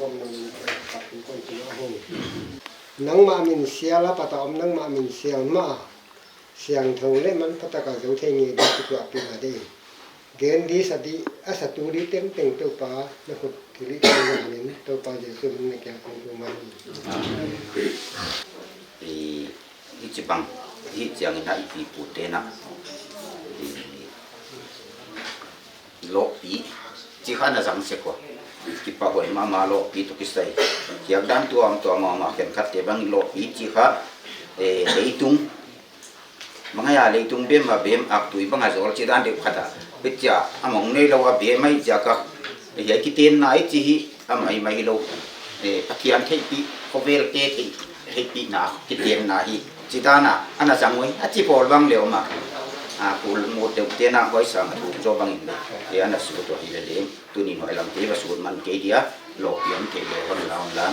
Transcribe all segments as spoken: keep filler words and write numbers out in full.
kawm nang min kawm kawm kawm kawm kawm. Nangmah min sial a pat a om, nangmah min sial mah a siangtho le manpha taka zo thei ngei ding kituahpih mah ding. Gen ding, sa ding, a satu ding tengteng Topa na khut kilih thei nangin Topa Jesu min na kiang kong thum ahi. I, i ci bang, i ciangin a i pi pu te na. I, lawhpi, ci kha na zang sek uh. Kipahuai mahmah lawhpi tawh kisai. Kiak dan tuamtuam mahmah khenkhatte bang lawhpi ci kha, eh, leitung. Bang a leitung bem a bem ak tui bang a zawl ci dan deuh khat a. Pia cia a mong nei lo a bem a hi cia ka. Hiai kitenna i ci hi a maimai hi lo. Eh, Pathian theihpih, khovel te theih, theihpihna kitenna hi. Ci dan a, ana zang uh hi, a ci pawl bang le om a. A, kul mut deuh te na huai sang a thuk zaw bangin le. Eh, ana sut uh hi le leng. Tuni nuai lam te va sut man kei dia, lawhpi om kei le hon la hon la.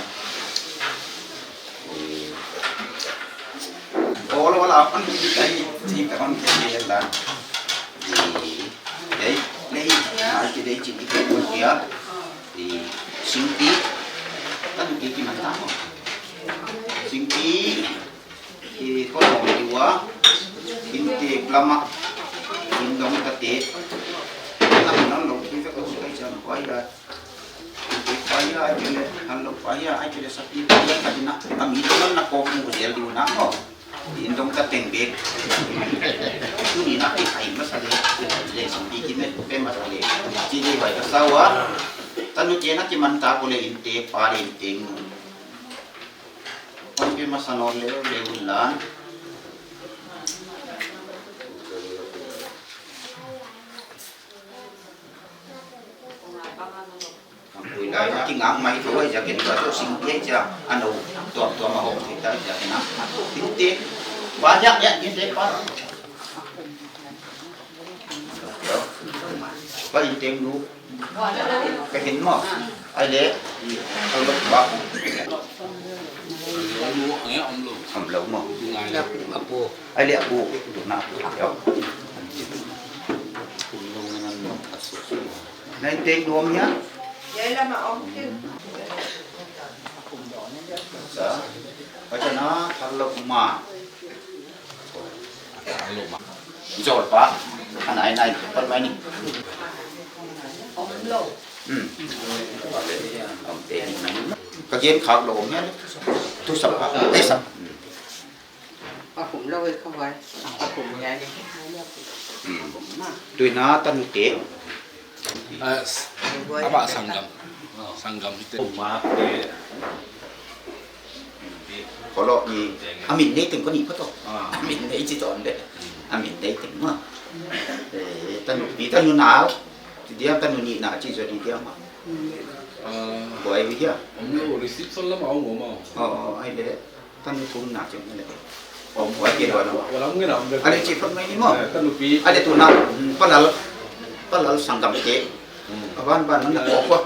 Eh, ol ol a hon kei dia, ci ka hon kei dia la. Eh, lei, lei, nai ki lei ci ki hon dia. Eh, singpi, kan ki ki man ta mo. Singpi, i kawlawm liua, inntek lamah, inn dong ka teh. Lam nan lo kei vek lo kai ciang kuai a. Inntek kuai a ai kei le, han lo kuai a ai kei le sapi kuai a ka dina. A mi dong na kawk mu zel liu na maw. Inn dong ka teng bek. Tuni na kei kai masa le, le sapi ki met pe masa le. Ci le bai ka sa ua. Tanu te na ki man ta ko le inntek pa le inntek nu. Hong pia masa nawn leuleu un la. Hong pui lai a kingang mai tho a, ziakin tua tawh sing pia cia a no tuamtuam a hong thei ta ziakin a. Tinte. Ba ziak ziak tinte pa. Pa in teng nu. Ka hin maw. Ai le. Thal lo ba. Om lo maw. Ai le a pu. Tu na a pu. Na in teng nu om hia. Sa. Ka chana thal lo ma. Zol pa, a nai nai, pan mai ni. Om lo. Hmm. Om te ni. Ka gen khak lo om ya. Tu sap pa, te sap. Hmm. A khum lo e ka vai. A khum ya ni. Hmm. Tui na tan te. A, s-, a ba sanggam. Sanggam hi te. Om ma te. Kolo ni, a min nei teng ko ni pa to. Ah. A min nei ci ton de. A min nei teng ma. Eh, tanu pi tanu nau. Ci dia tanu ni na ci zo ni dia ma. Ah. Buai wi dia. Om lo receive son la ma om ma. Oh, ai le. Tanu thum na ci le. Om buai ke lo na. Walam ngi na om de. Ale ci phot mai ni mo. Eh, tanu pi. Ale tu na, mm, palal. Palal sanggam te. A ban ban man na ko ko.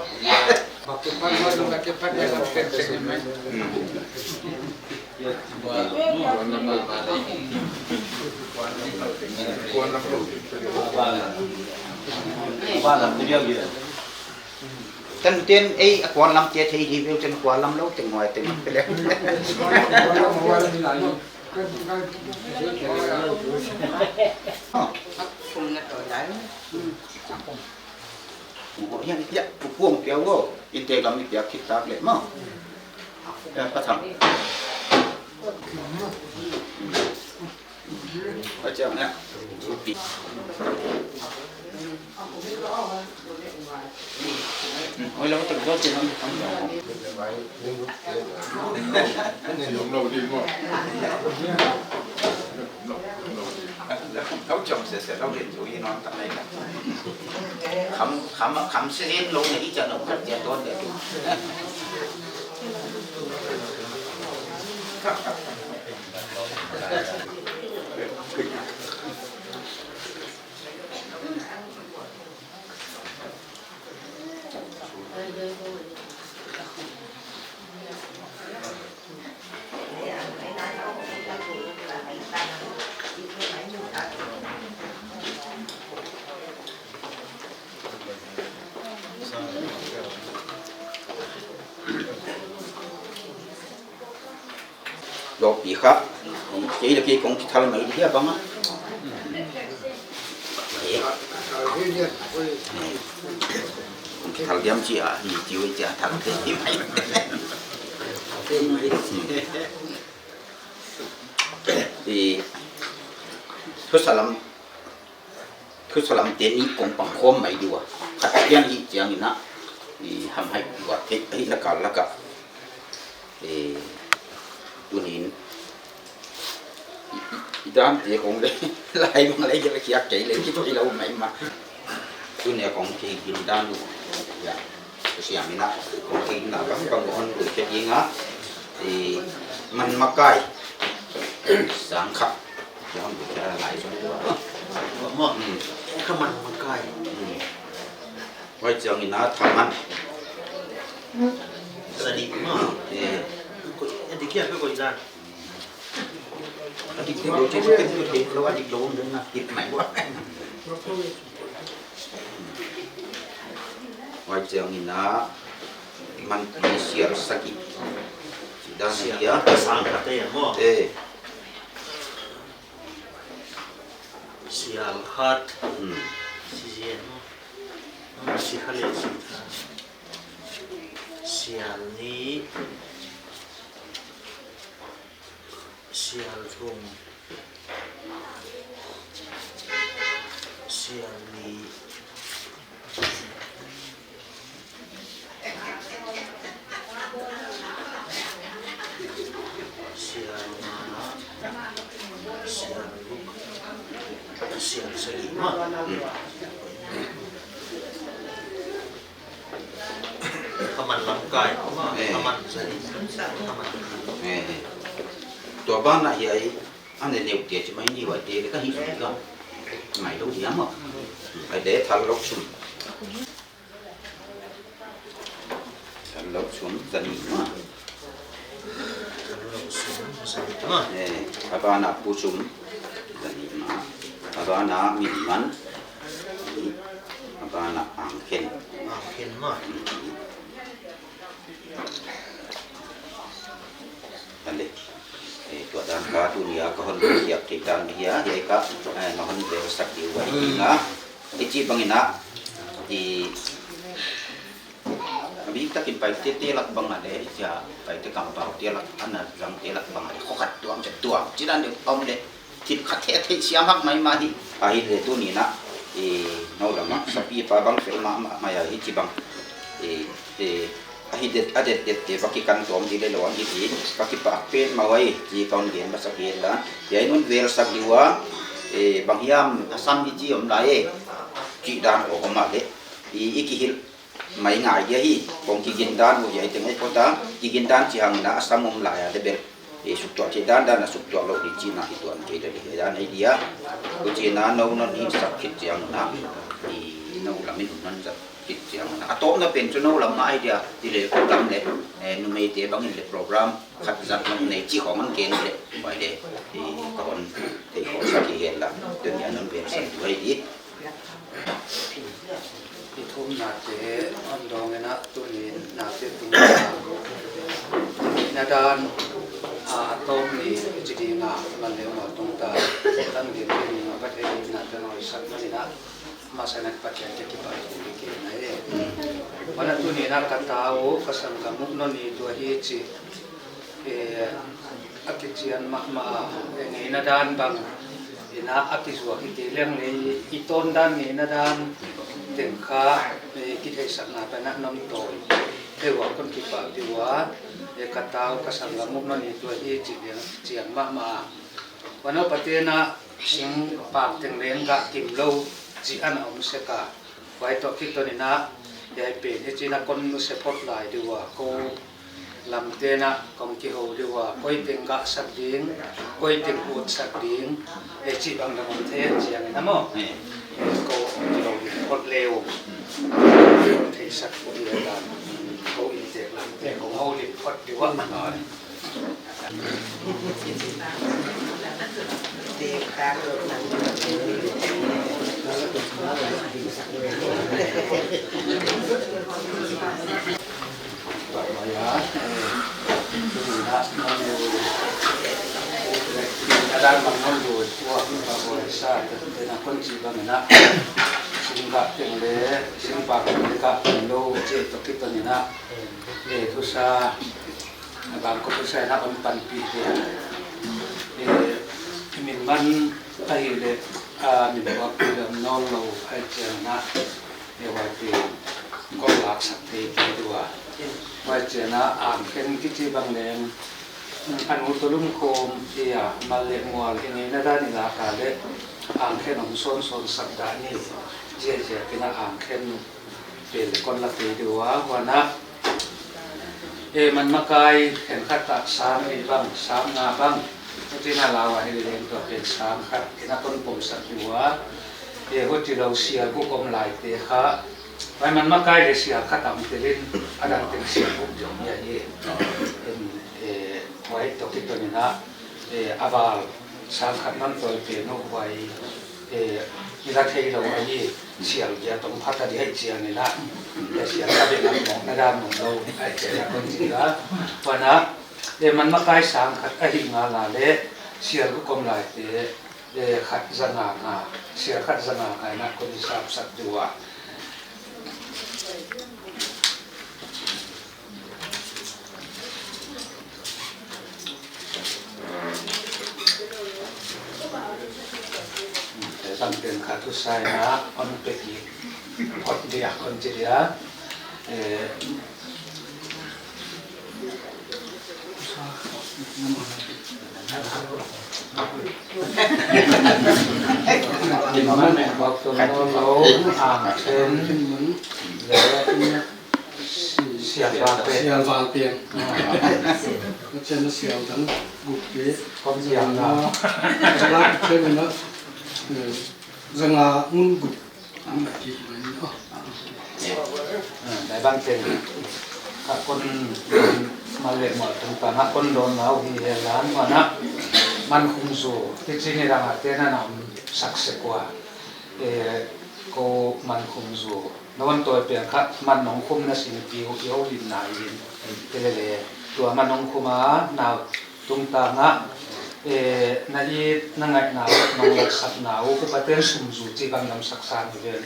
Tan ten ei a kuan lam te thei di beu ten kuan lam lo ten ngoi ten pele. Kum na to lai. Pu hian i piak, pu puang piak aw, i te gam i piak khit tak leh maw. Eh, Pa Thang. Pa Thang, eh. Oi, lo tek dot ci lam. Lo cam sese lo le tu i non tak nei la. Kham, kham, kham se lo ne i chan lo khat ya don le tu. Lawpi kha kei le kei kong kithal mai dia bang a. Kong kithal diam ci a hi ci ui ci a thal thei mai. I thusalam Thusalam te nih kong pang khawm mai dih uh a, khat pian hih ciangin ah, i hamhaih uh a theih ahih laka laka, i tunin i, i, i dante kong le lai mang lai gel khiak kei le kithei lo mai mah. Tuni a kong thei gin dan uh. Ya. Siam in ah, kong thei gin ah bang bang on lui khe ding a, i man makai sang khat. Lai sung tua. Tua maw? Hmm. Ka man makai. Hmm. Huai ciangin a thaman. Sadi maw? Eh. Koi, a dik kia koi dan. A dik lo, a dik lo, a dik lo, a dik lo, a dik lo. Huai ciangin a man pi sial sagih. Sial sagih a sang khat te maw? Eh. Sial khat. Hmm. Si zen maw? Si kha le si kha. Sial nih. Sial thum. Sial nih. Sial nga, sial guk, sial sagih mah. Ka man lamkai, ka man sagih, ka man. Tua banah hiai a ne neuh tia ci mai ni, huaite le ka hih sung ka ngai lo hiam maw? Ai le thal lok sum. Lo sum zanih mah. Lo sum zanih mah. Eh, a banah pu sum zanih mah. A banah min man. A banah angkhen. Angkhen mah. Tua dan ka tuni a ka hon khiak theih dan hi a, hiai ka, eh, na hon velsak ding uh a hi ding a. I cih bangin ah, i a biktakin Paite te lak bang a le, i cia Paite kampaute lak, a na zangte lak bang a le, khua khat tuam, cia tuam, ci dan deuh om le, thil khat theih theih siam hak maimah hi. Ahi le tuni in ah, i no lamah sapipa bang fel mahmah mai a hi ci bang, i, i, a hi det, a det det te va kikan tuam dih le lo ang hi ti va kipak pen mah uh a hi ci ka hon gen masak hi dan. Hiai nun velsak dih uh a, i, bang hiam a sam hi ci om lai e, cih dan khawng om a le, i, i kihilh mai ngai dia hi. Kong kigindan uh hiai teng ei pota, kigindan ci hangin a sam om lai a le bel, e, suktuah theih dandan a suktuah loh ding cihna hi tuan kei le hi dan ei dia. Ko cihna no non hi sak khit ciangin a, i, no lamin hun non sak khit ciangin a, a tawpna pen cu no lam mah ei dia, i le ko lam le, e, numeite bangin le program khat zat nong nei cih khawng an keng le, huai le, i, ka hon theih khawh sak hi hen la, tuni a non velsak tu ei dih. I thumnate hon dawng in ah tuni in nate tung na dan a, a tawp ni ci ding a, man le mual tung ta, tan ding ding a va thei ding nate hon sak man in ah, masa in ah Pathian te kipak thu hi kei na e. Huan ah tuni in ah ka tau ka sanggam uh no ni tua hi ci. Eh, a kician mahmah a, eh, ngeina dan bang in ah a kizuak hi kei leng le, i tawn dan ngeina dan teng kha, eh, kitheihsakna pen ah non tawi thei uh a kon kipak dih uh a, eh, ka tau ka sanggam uh no ni tua hi ci liang a kician mahmah a. Huan ah Pathian ah singpak teng leng gah kim lo cih a na om sek a, huai tawh kiton in ah hiai pen hi ci in ah kon nusia phot lai dih uh a, ko lamte in ah kong kiho dih uh a, koi teng gahsak ding, koi teng utsak ding, e, cih bang dang om thei ciangin a maw? E, ko kong kiho dih phot le uh, theihsak uh hi dan, ko inntek lamte kong ho dih phot dih uh a. Thusa a bang ko thusa in ah hong panpih hi a. Eh, i min man ahih leh, ah, min buak pi lam nawn lo ahih ciangin ah, eh, huai pen kong laksak thei kei dih uh a. Huai ciangin ah angkhen kici bang leng, mm, a nu tawh lungkhawm hi a, mal le mual i ngeina dan i lak a leh angkhen hong sawnsawn sak dah ni. Ziahziah in ah angkhen pen le kon la thei dih uh a, huan ah, eh, man makai khenkhat ah sang nih bang, sang nga bang, huci in ah lau ah hi leng tua pen sang khat in ah kon pomsak dih uh a, eh, huci lo sial guk om laite kha, huai man makai le sial khat ah hong tel in, a dang teng sial guk zong hi a hi. En, eh, huai tawh kiton in ah, eh, a val sang khat man tawi pen uh huai, eh, i la thei lo a hi, sial giat tong phat a dih ahih ciangin ah, eh, sial ka bek lam mawkna dan mawk lo ahih ciangin ah kon ci a. Huan ah, eh, man makai sang khat ahih ngal a leh sial guk om laite, eh, khat za nga nga, sial khat za nga nga in ah kon hisapsak dih uh a. Tangten khat thusa in ah hon pia kik phot dih a kon ci dih a. Eh, Sialval pen. Sialval pen. Sial dang guk pen. Kom sial na. Sial pen na. Zanga ngun guk. Dai bang teng kha kon mal le mual tungtang a kon dawn nau hi hel lan mana man khum zu ti cin i rang a te na nam sak se kua. Ko man khum zu na wan tawi piang kha man nong khum na sin pi uh i ho lim na in te le le tua man nong khum a nau tungtangah na it na ngaihna uh nong laksakna uh upa ten sumzu cih bang lamsak sang hi ven.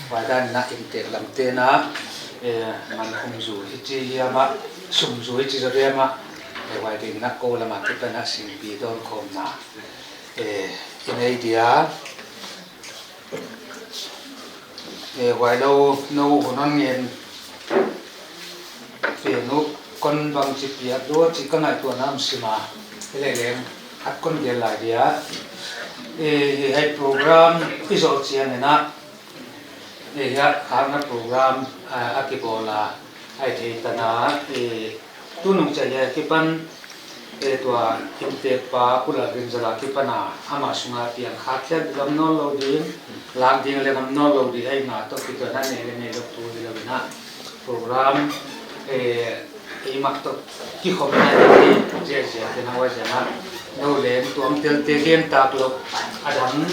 Huai danin ah inntek lam tenah man khum zu hi ci hiamah sumzu hi ci zaw hiamah huai dingin ah ko lamah kipan ah singpi dawn khawmna i nei dia. Huai lo no hun hon ngen pen uh kon bangci piak dua ci ka ngaihtuahna om sima. Hi leleng khat kon gel lai dia. Hi hei program i zawh ciangin ah hi hiah khakna program a kibawl a, ai thei tana tunung ciah hiah kipan tua inntekpa Pu Lalrinzala kipana ama sunga piang khak khiat lam nawn lo ding, lak ding le lam nawn lo ding, ai nga tawh kituan a nei le nei lo tu hi lo inah program ei mak tawh kikhopna ding hi. Ziahziah kina ua ziangah no leng tuam telte gentak lo a dang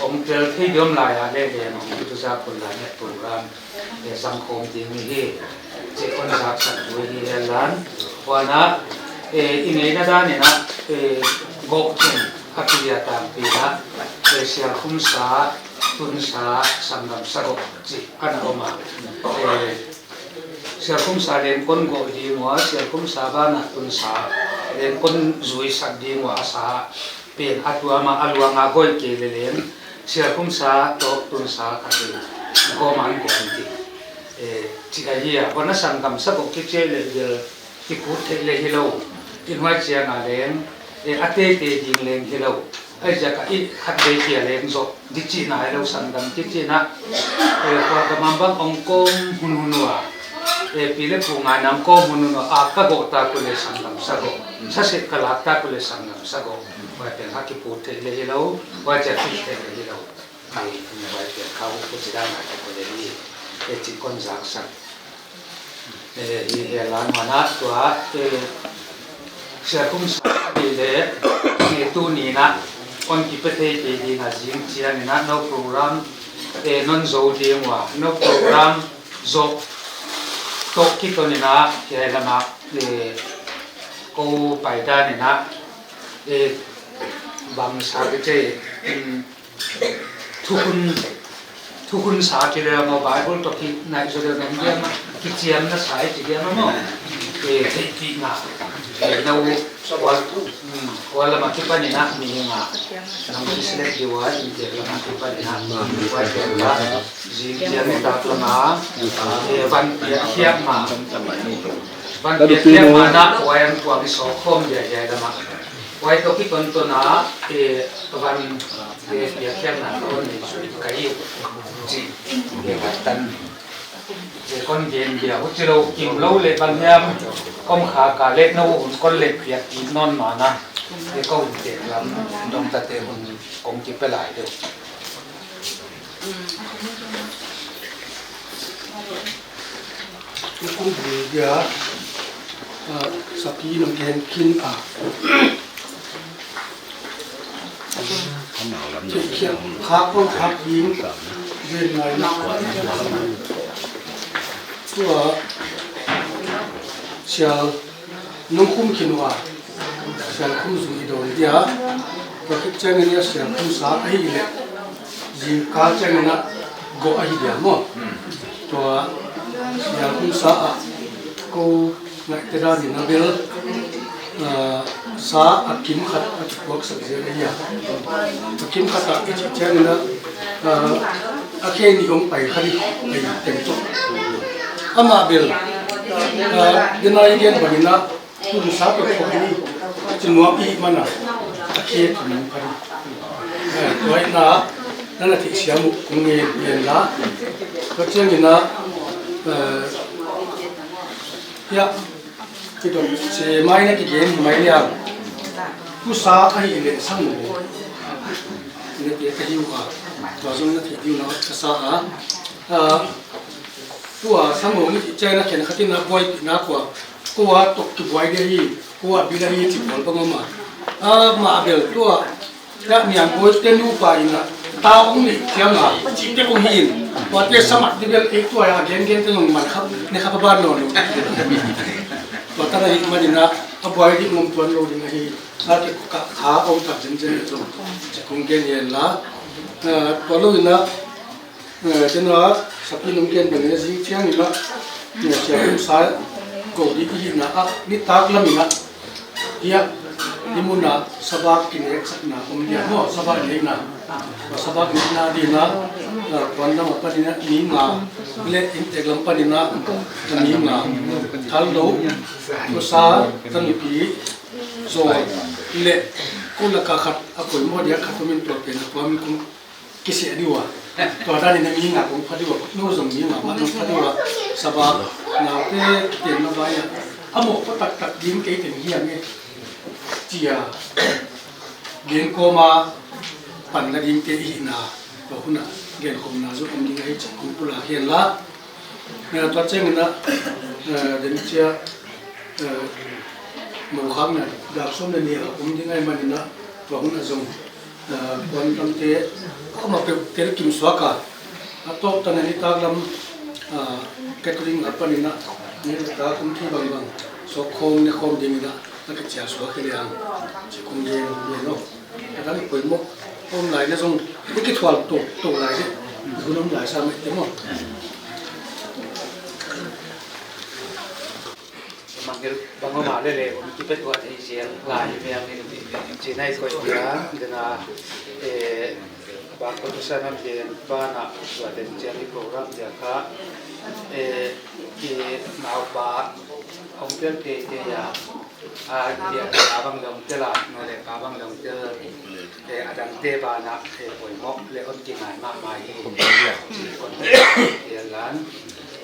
ong tel thei diom lai ah le leng ong kitu zak kun lai program zangkhawm ding hi. Cih kon zaksak thu hi hel lan. Huanah i ngeina daninah gawh thum a kilia tangpinah sialkhumsa, tunsa, sanggamsa gawh cih a na om a. Sialkhumsa lengkon gawh ding ua, sialkhumsa banah tunsa lengkon zuisak ding ua a sa pen a tuama a luanga goi kei le leng sialkhumsa tawh tunsa khatin gawm an gawm ti ci ahi a. Huana sanggamsa gawh kiciai le bel kikut theih le hi lo. I nuai cianga leng a teitei ding leng hi lo. Ai ziaka i khat vei kia leng zawh di cihna hi lo. Sanggam kicinah kua gamam bang ong kawm hunhun ua pi le pu ngai nang kawm hunhun ua a ka gawh tak uh le sanggamsa gawh, saseh ka lak tak uh le sanggamsa gawh. Huai piang kha kiput theih le hi lo. Huai ciah kiput theih le hi lo. Ai huai piang kha uh kuci dang a kiput le hi. Cih kon zaksak hi hel lan huanah tua sialkhumsa hi le tuninah kon kipia thei kei dinga zing cianinah no program non zo ding ua, no program zoh tawh kitoninah hiai lamah ko paidaninah bangsa kicei thukhun thukhun sa kile maw, Bible tawh kinaih zaw deuh na hiam a, kiciamna sa i ci hiam a maw? Theihpihna no kual lamah kipaninah mihinga nang kiselek diua inntek lamah kipaninah huai piangkha zingkiang i tak lama van piakkhiakna van piakkhiakna nah huai an kuang i sawkkhawm diahiai lamah huai tawh kitontona van piakkhiakna ka hon nei sui ka hi uh cih. Kon gen dia huci lo kim lo le bang hiam kom kha ka le no hun kon le piak ti non mana ko hun te lam dong ta te hun kong ki pe lai deuh. Kong bul dia sapi nong gen khin a. Khak kong khak ding ven ngai na. Tua sial nong khum khin uh a, sial khum zu i dawn dia. Tua khit ciangin a sial khum sa ahi leh zingkal ciangin a gawh ahi dia maw? Tua sial khum sa ah ko ngaihte danin a bel sa a kim khat a kituaksak zel ahi a. A kim khat ah i cih ciangin a a khe nih hong pai kha dih, pai teng tawh. Amah bel denai gen bangin a tunsa pek khawh dih ci nuam i hih mana a khe tum kha dih. Tua ina na na theih siam uh kong ngen ngen la. Tua ciangin a hiah kidong se mai na kigen hi mai liang. Pusa ahih leh sang uh le na pia ka hi uh a. Tua zong na theih ding na ka sa a. Ah, tua sang hong i cih ciangin a khen khat in a buaipihna kua, kua tawh kibuai ding ahi, kua bil ahi cih pawl bang om a. Ah, mah bel tua, tua niam buai te nupa in a, ta hong neih ciang a, cih te hong hi in. Tua te samat ding bel ei tua a gen gen te zong man kha, ne kha pa ban nawn lo. Tua ta na hi manin a, a buai ding ngom tuan lo ding ahi. A kikah kha om tak zenzen zong ci kong gen hi hen la. Eh, tua lo in a, eh, tena sapi nong gen bangin a zing ciangin a, eh, sia kum sa ko ding i hihna ah nitak lam in a, hiah, hih mun ah sabak kineksakna om dia maw, sabak nekna. Sabak nekna ding a, eh, kuan lam a panin a mi nga le inntek lam panin a, a mi nga, thal lo, kusa, tanupi, zaw le ko laka khat a poimawh dia khat om in tua pen a tua min kong kiseh ding uh a. Tua danin a mi nga kong pha ding uh a, no zong mi nga mah nong pha ding uh a. Sabak naute kiten na vai a, a mawh pua taktak ding kei teng hiam e, ci a gen kawm a pan la ding te i hihna, tua hun ah genkhopna zong om ding ahi ci kong pulak hi hen la. Eh, tua ciangin a, eh, den cia, eh, mokhakna dak sawm le nih a om ding ahih manin a, tua hun ah zong, eh, kuan lamte a om a peuh tel kim suak a, a tawp tan a nitak lam, eh, catering a panin a, nitak kum thei bangbang suak khawm ne khawm dingin a, a kicial suak hi liang ci kong gen hi lo. A dang poimawh om lai na zong i kithual tuk tuk lai dih. Hun om lai sa mah te maw. Mangel bang om a lele om kipia tuah thei zel lai hi meng in ci nai koi pia dena, eh, bang ko tu sa nam den pa na tua den ciang i program dia kha, eh, i naupa hong pial tei tei a. A, ka bang lawng tel a, no le ka bang lawng tel, eh, a dangte banah, eh, poimawh le hon kingai mahmah hi. Kon tel lan,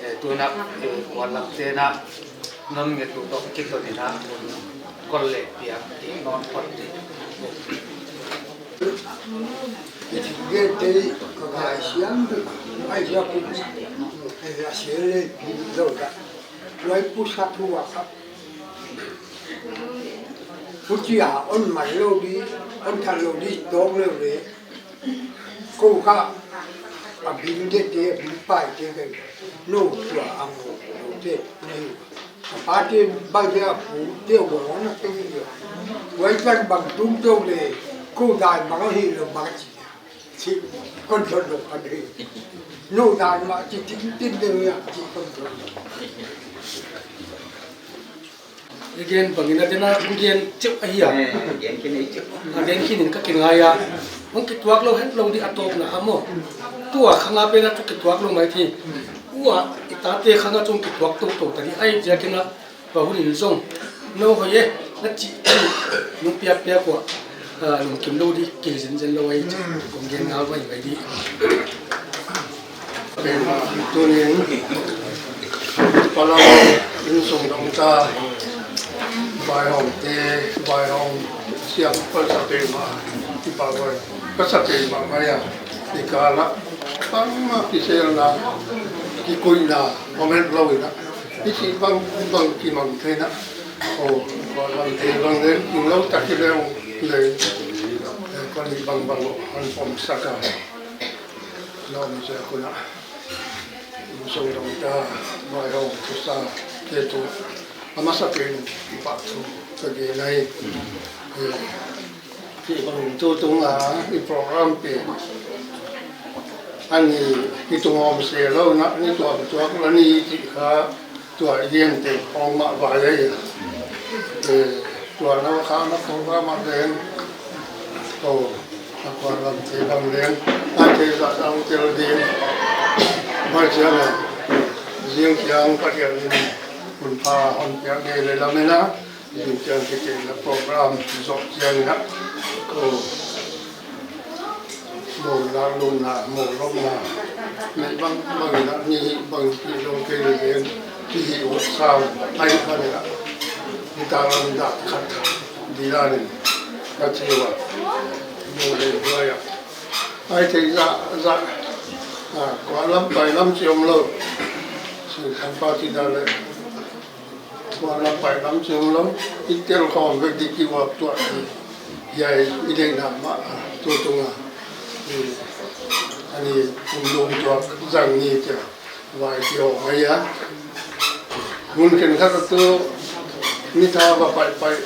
eh, tuna, eh, kuan lamte na, non nge tu tok kik to ni na, kon le piak ki non kon ti. Gen te ka gai siam, ai siam, ai siam le pi lo da. Lai pu sa thu wa ka. Hucia hong man lo ding, hong that lo ding, tawng lo le. Ko kha a bil dete, a bil paite kei. No tua a ngawh lote nei. A pate baite, a pute a ngawh na kei. Wai kan bang tum to le, ko dai bang hi lo bang ci. Ci kon thot lo kan hi. No dai mah ci tingting deuh hi a ci kon thot lo. I gen bangin a dena kong gen ceuh ahi a. Eh, gen khin ei ceuh. A gen khin in ka kingai a. Hong kituak lo het lo dih a tawpna a maw. Tua khanga pen a tu kituak lo mai thei. Ua i tate khanga cung kituak toto ta dih ai ciakin a. Tua hun in zong no hoih e na cih nong piakpiak ua, ah, lungkim lo dih kei zenzen lo ai cih kong gen ngal mai mai dih. Tunin Palau in sung dong ta, vaihawmte, vaihawm siam pasa pema, i pa vai pasa pema mai a, i kala pangma kiselna, kikuina, omen lo ina. I cih bang bang kimang thei na. O, ko lam thei bang le, king lo tak ki le, le, eh, ko ni bang bang lo, han pom saka. Lo mi se kuna. Mu song dong ta, mai ho, tu sa, te tu. A masa pen, i pa tu, ka ge nai. Eh, Cih bang tu tung a, i program pen a ni, i tung om se lo na, ni tuam tuak la ni cih kha, tua i dian te hong mah vai ai. Eh, tua na kha na program a leng. Ko, na kua lam te bang leng. A te za dang tel din. Mai sia la. Ziang kiang pa kiang in. Kun pa hong kiang ne le la me na. Zing ciang kiteina program zawh ciangin ah, ko, mo lalumna, mo lawmna, mei bang bangin ah, ni bang ki zong kei le gen, ki hi uh sam, ai bangin ah, ni ta lam dah khat, di la nin, ka ci uh ah, mo le duai ah. Ai thei zahzah, a, kua lam pai lam ci om lo. Singkhan pa ci dan le kua lam pai lam ci om lo. I tel khawm vek ding, kiuap tuah ding. Hiai i deihna mah, a, tu tunga, i, a ni, kum lum tuak zang ni cia vai ci om ahi a. Mun khenkhat a tu ni tha va paihpaih,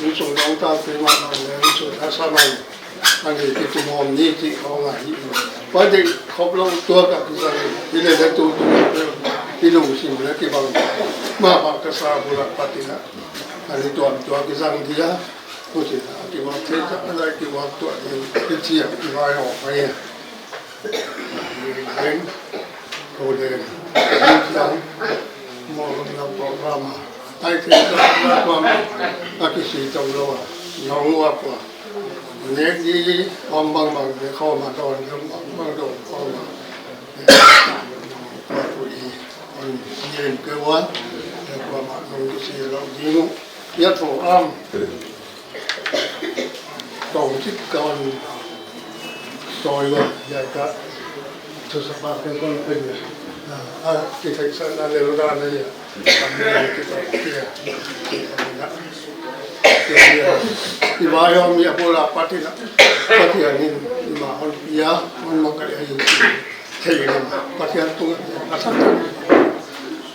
innsung dawngtalte mah bang le innsung tha sa mai, a ni kitumawm ni cih khawng ahi. Pai deih khop lo tuak a kizang hi leh le tu tunga i lungsim le kibang mahmah ka sa bul ah patin a, a ni tuamtuam kizang dia. Huci a kiuap thei tak a lai kiuap tuah ding kici a kivaihawm ahi. Leng, ko leng, leng, mawh lam program a, ai thei tak a program a kisi tong lo a, nong uap ua. Nek di om bangbang, ne khawm a dawn di om bangbang dawn khawm a. Tua pu i on yen ke ua, ne khawm a nong kisi lo ding uh. Yat fo am. Kong cik kong soi wa ya ka. Thusapa ke kong pe ya. A, a, ki thei san na le lo da na ya. Kong ya ki pa ke ya. Ki pa na. Ki ya. Ki ba yo mi a bola pati na. Pati a ni ma hon ya, hon ma ka ya yi. Thei na. Pati a tung a sa.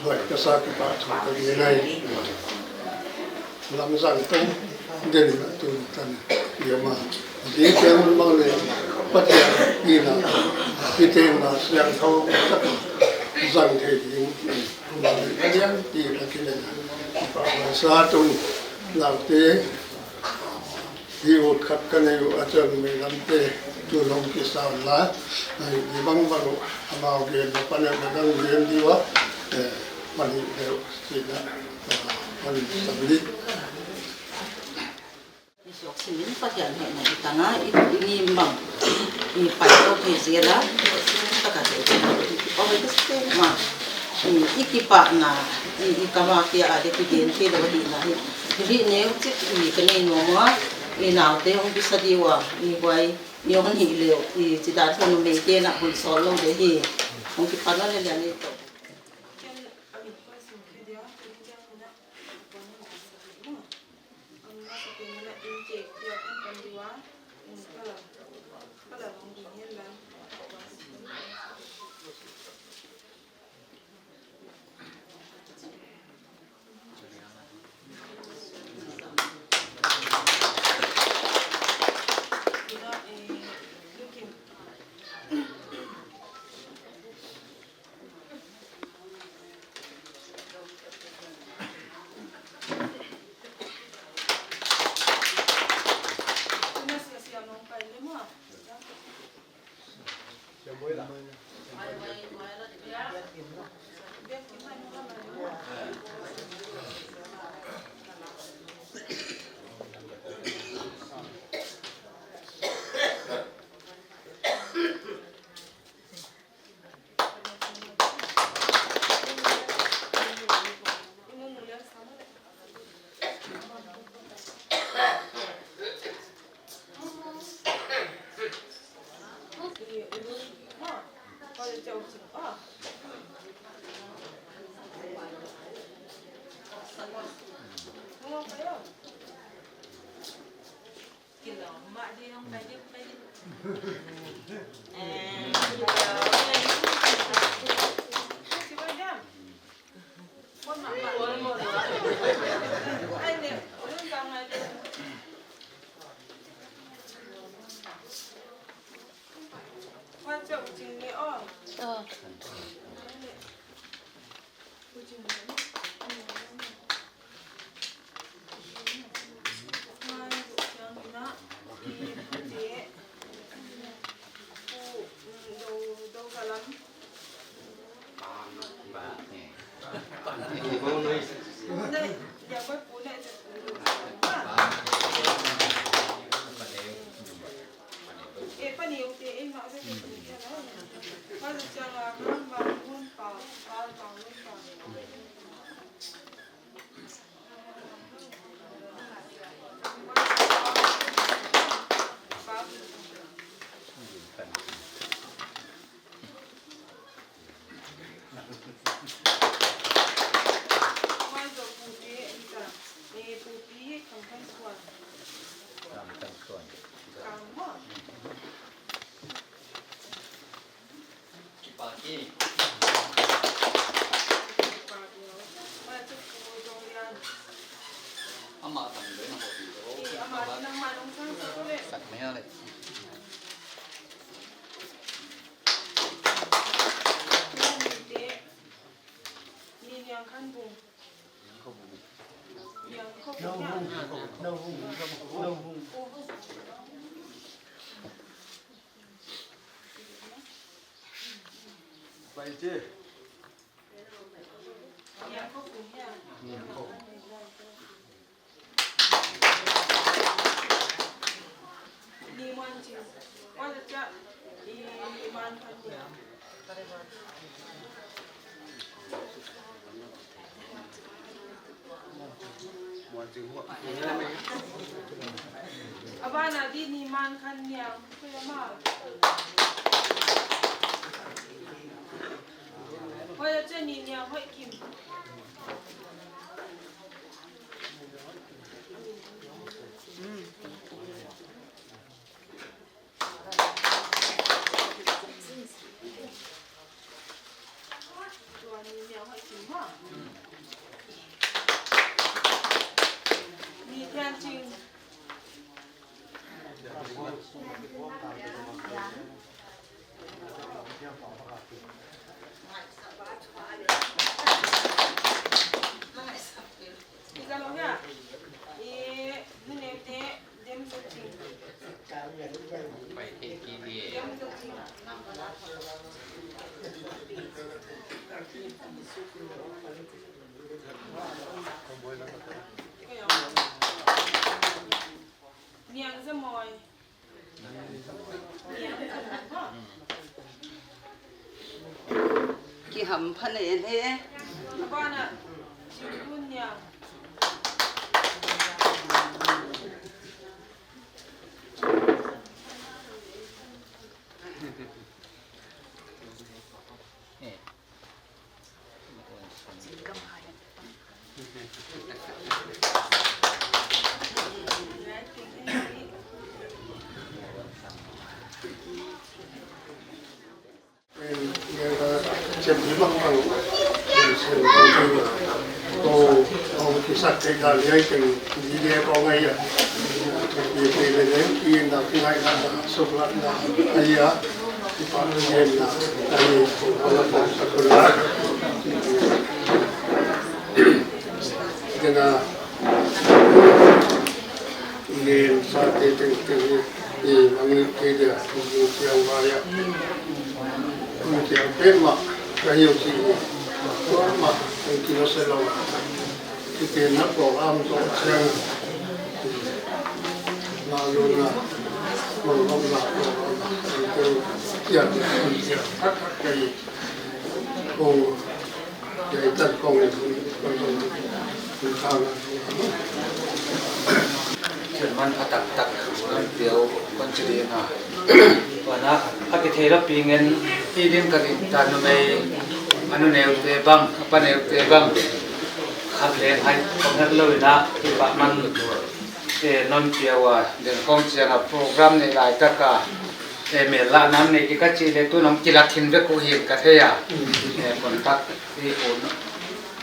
Bai ka sa ki pa tung ka ya na yi. Lamzang tawh den a tun tan i om a, ding ciang bang le Pathian ina, i tenna siangtho tak zang thei ding bang le a lianpi a kinen a, i pahmasa tun. Naute, hi ut khat ka nei uh a, ciang mi lamte tun hong kisam la, i bangbang uh amau gen na panen na dang gen diu a, eh, man hi deuh. Sihna, ah, man sam dih. I suak simin Pathian hehna i tanga i, i ngim bang i pai ko thei zel a, taka thei zel a, i kipa hoi ka site ma. I, i kipahna i, i kama kia a de kigen thei lo dihna hi. Hih neu cik i ka nei nuam a, i naute hong kisa diu a, i huai i hong hih leu i ci dan thei numeite na hun sawl lo de hi. Hong kipan lo le lian i to. Mai zo pupi, ita. Eh, pupi, kam kan suan. Kam kan suan. Kam mo. Kipa ki. Kipa ki. Mai zo pu zong lian. Ama tang doi na ho di do. Eh, ama nang ma nong sang sa ko le. Sak mai le. Ni niang khan bung. Niang khan bung. Niang khan bung. Pai ci. Niang khan bung ya. Niang khan bung. A bana di ni man khan niang. Hoih a cia ni niang hoih kim. Niang Za Mawi. Kiham pha nen he. A bana Cin Kun Niang. Ina, nen sate tengteng hi, i mangngilh kei dia, i zing ciang vai-ah. Hong ciang peuhmah ka hi uh cih hi. Kuamah hong kilo se lo. Kitenna program zawh ciang, na luna, manglawmna program, hong ciang, hong ciang, thak thak ka hi. Kong Thunman a taktak kan pia uh kan ci ding a, huan ah a kithei lopi ngen i ding ka ringta numei a nu neute bang, a pa neute bang khat leng hai kong her lo in ah i pah man, eh, non pia uh a, den kong ciang a program nei laitak a, eh, mel lah nam nei ding ka cih leh tu nong kilak khin bek uh hi ka thei a, eh, contact i phone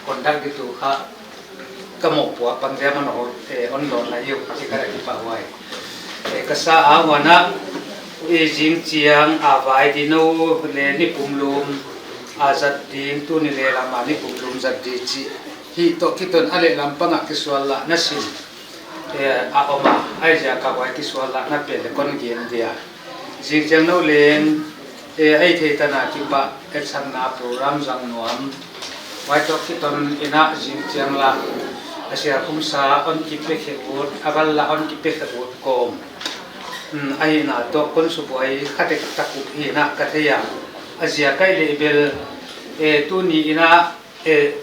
contact ding tu kha ka mawhpuak pan ziam a, no, eh, on dawn lai uh ci ka rak kipah huai. Eh, ka sa a huan ah, eh, zing ciang a vai ding no le ni pumlum a zat ding, tuni le lam a ni pumlum zat ding cih hih tawh kiton a lehlam pangah kisual lahna sin, eh, a om a, ahi zia ka huai kisual lahna pen le kon gen dia. Zing ciang no leng, eh, ei thei tana kipah etsakna program zang nuam. Huai tawh kiton in ah zing ciang lah a siakhumsa on kipia khek ut, a val lah on kipia khek ut kawm, hmm, ahihna tawh kon subuai kha dektak uh hi in ah ka thei a. A ziak ahih leh bel, eh, tuni in ah, eh,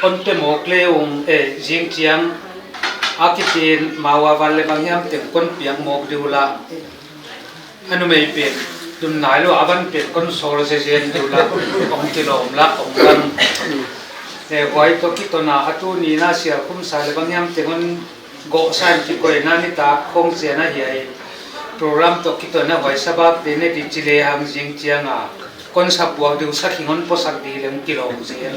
on pia mawk le ung, eh, zing ciang a kitin mau a val le bang hiam teng kon piak mawk ding uh lah. A numei pen Tun nai lo a van pen kon sawl zezen tu la, ong kilawm la, ong bang. Eh, huai tawh kiton a, a tu ni na sial khum sa le bang hiam teng hon gawh sa in kikoihna nitak khong cian a hiai program tawh kiton a huai sabak te ne di ci le hang zing ciang a kon sa puak diu sa khing hon puasak di leng kilawm zel.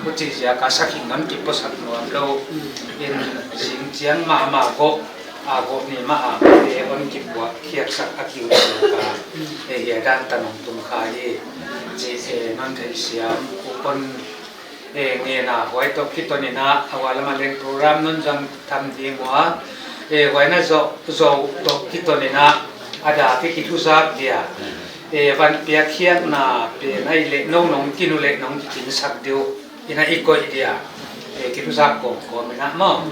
Huci ziak a sa khing hon kipuasak nuam lo. In zing ciang mahmah gawh a gawh ni mah a te hon kipuak khiaksak a kiu ka. Eh, hiai dan tan ong tung kha hi. Ci, eh, non thei siam u kon, eh, ngen a huai tawh kiton in a, a hua lam a leng program non zang tham ding uh a. Eh, huai na zawh zawh tawh kiton in a, a dak i kithuzak dia. Eh, van piakkhiatna pen ai leh no nong kinu leh nong kikinsak diu. Ina i koih dia, eh, kithuzak kawmkawm ina maw.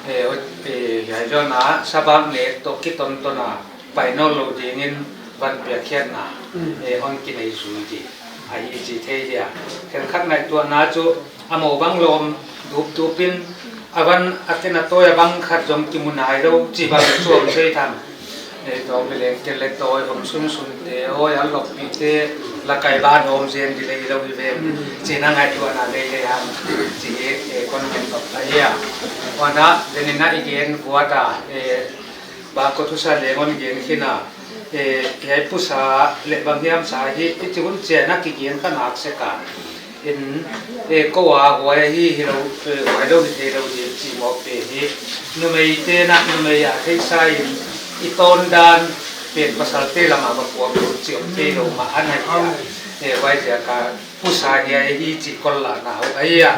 Eh, eh, hiai zawn a sabak nek tawh kitonton a pai nawn lo dingin van piakkhiatna, eh, hon kinei zui di. A i ci thei dia. Khenkhat ngaihtuahna cu a mo bang lawm dupdup in a van a ken a tawi a bang khat zong kimu nai lo ci bang cuam zei tham. Ei tawng mi leng tel le tawi hom sunsun te, awi a lawkpi te, lakai ban hom zen di lei lo hi ven. Cina ngaihtuahna lei lei hang. Ci hi, eh, kon ngen bak a hia. Wana, denina i gen buat a, eh, ba ko thusa leng on gen khina, eh, hiai pusa le bang hiam sa hi, i ci hun ciana kigen ka nak seka. In, eh, ko a huai hi, hi lo, eh, huai lo hi thei lo ding ci mawk pe hi. Numeite na, numei a theihsa in i tawn dan pen pasalte lam a va puak lo ci om thei lo mah a na hi a. Eh, huai ziak a pusa hiai hi ci kol lahna uh a hi a.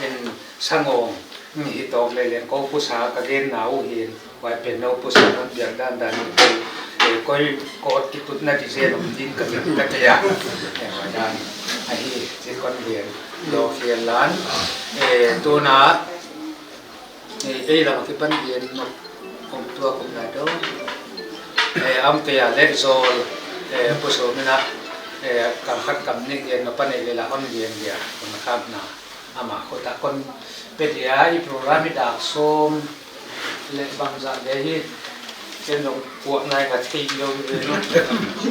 In sangawng hi tawk leleng ko pusa ka genna uh hi. Huai pen no pusa non biak dandan in koi, eh, koi kawt kitutna di zen om ding ka gen ka kei a. Eh, huai dan ahi ci kon gen lo khial lan. Eh, tuna, eh, ei lam a kipan gen no om tua kum na do. Eh, am kei a lek zol, eh, pusu mina, eh, kam khat kam nih gen no pan ei lela hon gen dia, hon khamna. Ama khut ah kon pe dia i program i dak sawm le bangzah le hi. Ken zong puak nai ka thei lo hi ve no.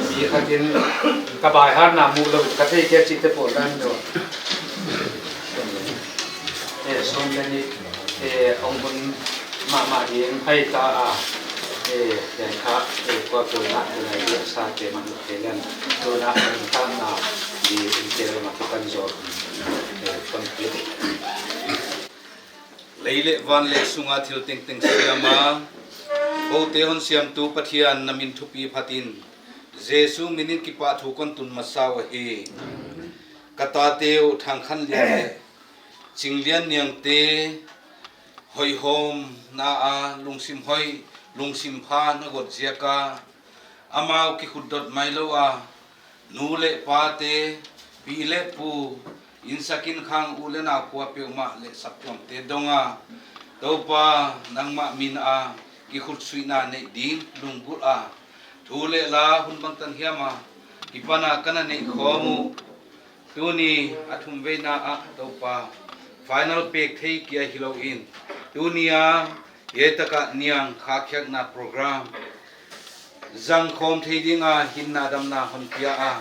Mi khatin ka baihatna muh lo ka thei kei cihte pawl dan do. Eh, sawm le nih, eh, hong hun mahmah ding hai ta a, eh, hiai kha, eh, kua peuhmah tunai biaksa te mah nuh kei lian. Tuna hong tangna di in tel mah kipan zaw. Lei le van le sunga thil tengteng siama, kote hon siamtu Pathian na min thupi phatin, Jesu minin kipahthu kon tun masa uh ahi. Ka tate uh Thang Khan Lian le Cing Lian Niangte hoihhawmna a lungsim hoih, lungsim pha na got ziaka amau kikhutdot mai lo a, nu le pate, pi le pu, innsak innkhang, u le nau khua peuhmah le saptuamte dong a, Topa nangmah min a kikhutsuihna neih ding lunggulh a, thu le la hun bangtan hiam a kipan a ka na neih khawm uh. Tuni a thumveina ah Topa final pek thei kia hi loin, tuni a hiai takah niang khakhiakna program zangkhawm thei dinga hinna damna hon pia a,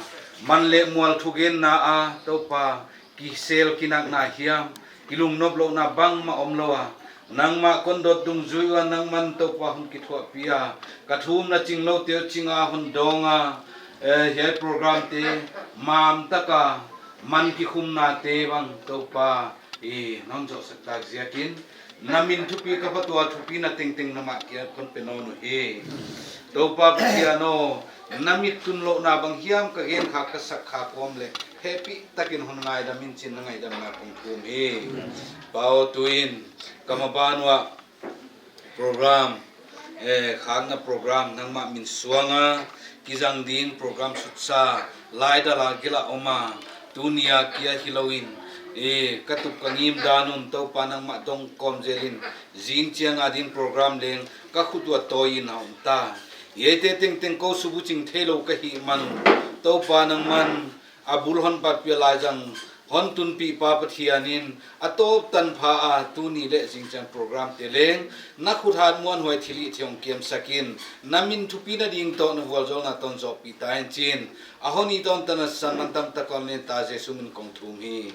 man le mual thugenna a Topa kisel kinakna hiam, kilungnop lohna bangmah om lo a, nangmah kon dot dungzui uh a nangman Topa hon kithuahpih a, ka thumna cing lote uh cinga hon dawng a, eh, hiai programte mamtaka man kikhumnate bang Topa i non zawhsak tak ziakin, na min thupi ka phatua thupi na tengteng nangmah kia kon pe nawn uh hi. Topa Pathian aw, na mit tun lohna bang hiam ka gen kha ka sak kha kawm le hehpih takin hon ngaidam in cin na ngaidamna kong thum hi. Pa aw, tuin ka maban uah program, eh, khakna program nangmah min suanga kizang ding program sutsa laidal a gil a om a, tuni a kia hi loin, eh, ka tup ka ngim dan un Topa nangmah dong kawm zelin zing cianga ding program leng ka khut uah tawi in a om ta. Hiaite tengteng ko subucing thei lo ka hih man un Topa nangman a bul hon patpih a laizang Hong tunpih Pa Pathian in a tawp tanpha a tuni le zingciang program te leng na khut hat muanhuai thilhih thei hong kiamsak in, na min thupi nading tawh na vualzawlna tawh hong zawhpih ta in ci-in a honi tawntan a san mantam tak hong len ta Jesuh min kong thum hi.